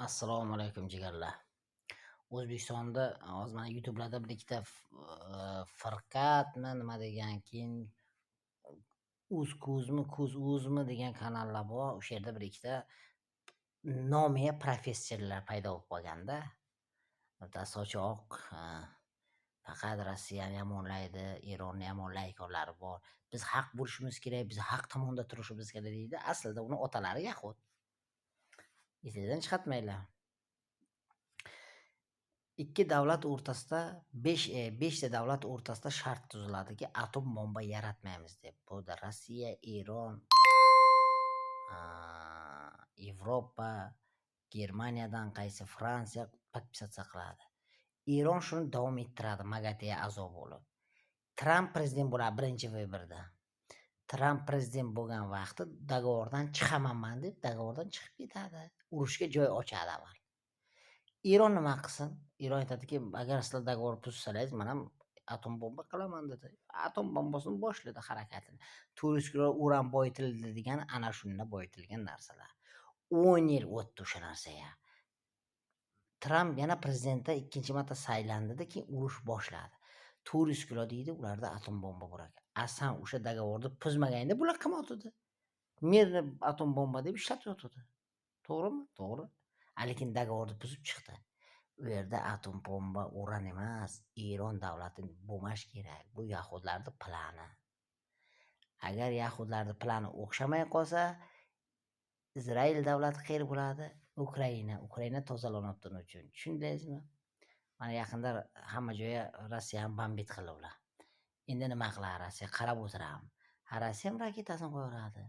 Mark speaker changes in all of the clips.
Speaker 1: Assalomu alaykum, jigarlar. O'zbekistonda hozir mana YouTube'larda bir ikkita Firqatmi nima degan, keyin Uz Kuzmi, Kuz Uzmi degan kanallar bor. O'sha yerda bir ikkita nomiya professorlar paydo bo'lib qolganda. Bittasi sochi oq, faqat Rossiyani yomonlaydi, Eronni yomonlayotganlari bor. Biz haq bo'lishimiz kerak, biz haq tomonda turishimiz kerak deydi. Aslida uni otalari yahud. Esingizdan chiqartmanglar. Ikki davlat o'rtasida beshta davlat o'rtasida shart tuziladiki, atom bomba yaratmaymiz deb. Bu Rossiya, Eron, Yevropa, Germaniyadan qaysi Fransiya podpisatsiya qiladi. Eron shuni davom ettiradi MAGATEga a'zo bo'lib. Tramp prezident bo'ladi birinchi выбор da. Tramp prezident bo'lgan vaqti договор dan chiqamanman deb договор dan chiqib ketadi. Urushga joy ochadi avval. Eron nima qilsin? Eron aytadiki, agar sizlar договор buzsalaringiz, man ham atom bomba qilaman dedi. Atom bombasini boshladi harakatini. 400 kilo uran boyitildi degani ana shunda boyitilgan narsalar. 10 yil o'tdi o'sha narsaga. Tramp yana prezidentda ikkinchi marta saylandida, keyin urush boshladi. 400 kilo deydi, ularda atom bomba bor ekan. A san o'sha договор ni buzmaganingda bular qilmayotgandi. Мирный atom bomba deb ishlatayotgandi. To'g'rimi? To'g'ri. Lekin договор ni buzib chiqdi. U yerda atom bomba uran emas, Eron davlati bo'lmash kerak. Bu yahudlarning plani. Agar yahudlarning plani o'xshamay qolsa, Izrail davlati qayer bo'ladi? Ukraina. Ukraina tozalanayapti uning uchun. Tushundingizmi? Mana yaqinda hamma joyga Rossiya ham бомбить qildi ular. Endi nima qiladi Rossiya? Qarab o'tiradimi? Ha, Rossiya ham raketasini qo'yaveradi.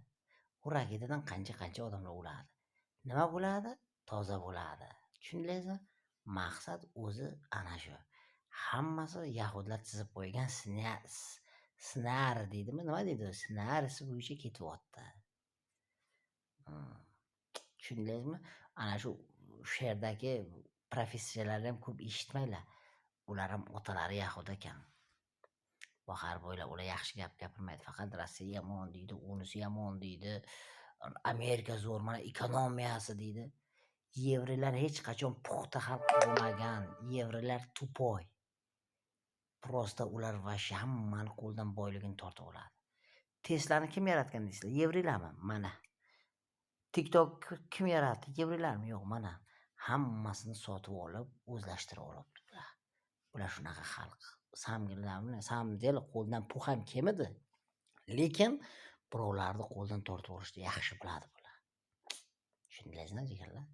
Speaker 1: U raketadan qancha-qancha odamlar o'ladi. Nima bo'ladi? Toza bo'ladi. Tushundingizmi? Maqsad o'zi ana shu. Hammasi yahudlar chizib qo'ygan ssenariy deydimi? Nima deydi? Ssenariysi bo'yicha ketyapti. Tushundingizmi? Ana shu o'sha yerdagi professorlarni ham ko'p eshitmanglar. Ular ham otalari yahud ekan. Bahar bo'ylab ular yaxshi gap gapirmaydi. Faqat Rossiya yomon deydi, unisi yomon deydi. Amerika zo'r, mana ekonomiyasi deydi. Yevreylar hech qachon puxta xalq bo'lmagan. Yevreylar тупой. Просто ular вообще hammani qo'ldan boyligini tortib oladi. Teslani kim yaratgan deysizlar? Yevreylarmi? Mana. TikTok kim yaratdi? Yevreylarmi? Yo'q, mana. Hammasini sotib olib, o'zlashtirib olibdi bular. Bular shunaqa xalq. Самом деле qo'ldan pul ham kelmadi. Lekin birovlarni qo'ldan tortib olishni yaxshi biladi bular. Tushundingizmi, jigarlar?